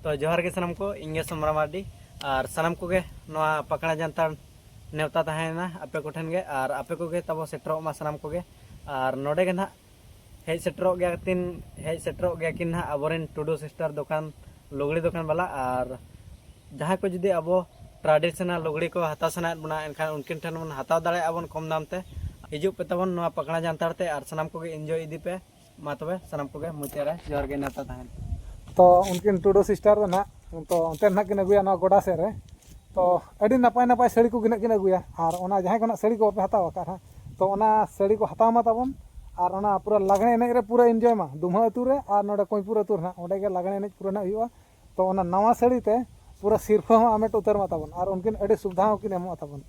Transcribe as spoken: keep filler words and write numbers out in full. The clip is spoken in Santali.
ᱛᱚ ᱡᱚᱦᱟᱨ ᱜᱮ ᱥᱟᱱᱟᱢ ᱠᱚ, ᱤᱧ ᱜᱮ ᱥᱳᱢᱨᱟ ᱢᱟᱨᱰᱤ᱾ ᱟᱨ ᱥᱟᱱᱟᱢ ᱠᱚᱜᱮ ᱱᱚᱣᱟ ᱯᱟᱠᱲᱟ ᱡᱟᱱᱛᱷᱟᱲ ᱱᱮᱣᱛᱟ ᱛᱟᱦᱮᱸᱭᱮᱱᱟ ᱟᱯᱮ ᱠᱚᱴᱷᱮᱱ ᱜᱮ, ᱟᱨ ᱟᱯᱮ ᱠᱚᱜᱮ ᱛᱟᱵᱚ ᱥᱮᱴᱮᱨᱚᱜ ᱢᱟ ᱥᱟᱱᱟᱢ ᱠᱚᱜᱮ᱾ ᱟᱨ ᱱᱚᱰᱮ ᱜᱮ ᱱᱟᱦᱟᱜ ᱦᱮᱡ ᱥᱮᱴᱮᱨᱚᱜ ᱜᱮᱭᱟ ᱠᱤᱱ, ᱦᱮᱡ ᱥᱮᱴᱮᱨᱚᱜ ᱜᱮᱭᱟ ᱠᱤᱱ ᱱᱟᱦᱟᱜ ᱟᱵᱚᱨᱮᱱ ᱴᱩᱰᱩ ᱥᱤᱥᱴᱟᱨ ᱫᱚᱠᱟᱱ, ᱞᱩᱜᱽᱲᱤ ᱫᱚᱠᱟᱱ ᱵᱟᱞᱟ᱾ ᱟᱨ ᱡᱟᱦᱟᱸᱭ ᱠᱚ ᱡᱩᱫᱤ ᱟᱵᱚ ᱴᱨᱟᱰᱤᱥᱚᱱᱟᱞ ᱞᱩᱜᱽᱲᱤ ᱠᱚ ᱦᱟᱛᱟᱣ ᱥᱟᱱᱟᱭᱮᱫ ᱵᱚᱱᱟ, ᱮᱱᱠᱷᱟᱱ ᱩᱱᱠᱤᱱ ᱴᱷᱮᱱ ᱵᱚᱱ ᱦᱟᱛᱟᱣ ᱫᱟᱲᱮᱭᱟᱜᱼᱟ ᱵᱚᱱ ᱠᱚᱢ ᱫᱟᱢ ᱛᱮ᱾ ᱦᱤᱡᱩᱜ ᱯᱮ ᱛᱟᱵᱚᱱ ᱱᱚᱣᱟ ᱯᱟᱠᱲᱟ ᱡᱟᱱᱛᱷᱟᱲ ᱛᱮ ᱟᱨ ᱥᱟᱱᱟᱢ ᱠᱚᱜᱮ ᱤᱱᱡᱚᱭ ᱤᱫᱤ ᱯᱮ᱾ ᱢᱟ ᱛᱚᱵᱮ ᱥᱟᱱᱟᱢ ᱠᱚᱜᱮ ᱢᱩᱪᱟᱹᱫ ᱨᱮ ᱡᱚᱦᱟᱨ ᱜᱮ ᱱᱮᱣᱛᱟ ᱛᱟᱦᱮᱱ᱾ ᱛᱚ ᱩᱱᱠᱤᱱ ᱴᱩᱰᱩ ᱥᱤᱥᱴᱟᱨ ᱫᱚ ᱱᱟᱦᱟᱜ, ᱛᱚ ᱚᱱᱛᱮ ᱱᱟᱦᱟᱜ ᱠᱤᱱ ᱟᱹᱜᱩᱭᱟ ᱱᱚᱣᱟ ᱜᱚᱰᱟ ᱥᱮᱫ ᱨᱮ᱾ ᱛᱚ ᱟᱹᱰᱤ ᱱᱟᱯᱟᱭ ᱱᱟᱯᱟᱭ ᱥᱟᱹᱲᱤ ᱠᱚᱜᱮ ᱱᱟᱦᱟᱜ ᱠᱤᱱ ᱟᱹᱜᱩᱭᱟ, ᱟᱨ ᱚᱱᱟ ᱡᱟᱦᱟᱸᱭ ᱠᱚ ᱱᱟᱦᱟᱜ ᱥᱟᱹᱲᱤ ᱠᱚ ᱵᱟᱯᱮ ᱦᱟᱛᱟᱣ ᱟᱠᱟᱫ ᱦᱟᱸᱜ, ᱛᱚ ᱚᱱᱟ ᱥᱟᱹᱲᱤ ᱠᱚ ᱦᱟᱛᱟᱣ ᱢᱟ ᱛᱟᱵᱚᱱ, ᱟᱨ ᱚᱱᱟ ᱯᱩᱨᱟᱹ ᱞᱟᱜᱽᱬᱮ ᱮᱱᱮᱡ ᱨᱮ ᱯᱩᱨᱟᱹ ᱤᱱᱡᱚᱭ ᱢᱟ᱾ ᱫᱩᱢᱦᱟᱹ ᱟᱹᱛᱩ ᱨᱮ ᱟᱨ ᱱᱚᱰᱮ ᱠᱚᱧᱯᱩᱨ ᱟᱹᱛᱩ ᱨᱮ ᱱᱟᱦᱟᱜ, ᱚᱸᱰᱮ ᱜᱮ ᱞᱟᱜᱽᱬᱮ ᱮᱱᱮᱡ ᱯᱩᱨᱟᱹ ᱱᱟᱦᱟᱜ ᱦᱩᱭᱩᱜᱼᱟ᱾ ᱛᱚ ᱚᱱᱟ ᱱᱟᱣᱟ ᱥᱟᱹᱲᱤ ᱛᱮ ᱯᱩᱨᱟᱹ ᱥᱤᱨᱯᱷᱟᱹ ᱦᱚᱸ ᱟᱢᱮᱴ ᱩᱛᱟᱹᱨ ᱢᱟ ᱛᱟᱵᱚᱱ, ᱟᱨ ᱩᱱᱠᱤᱱ ᱟᱹᱰᱤ ᱥᱩᱵᱤᱫᱷᱟ ᱦᱚᱸᱠᱤᱱ ᱮᱢᱚᱜᱼᱟ ᱛᱟᱵᱚᱱ᱾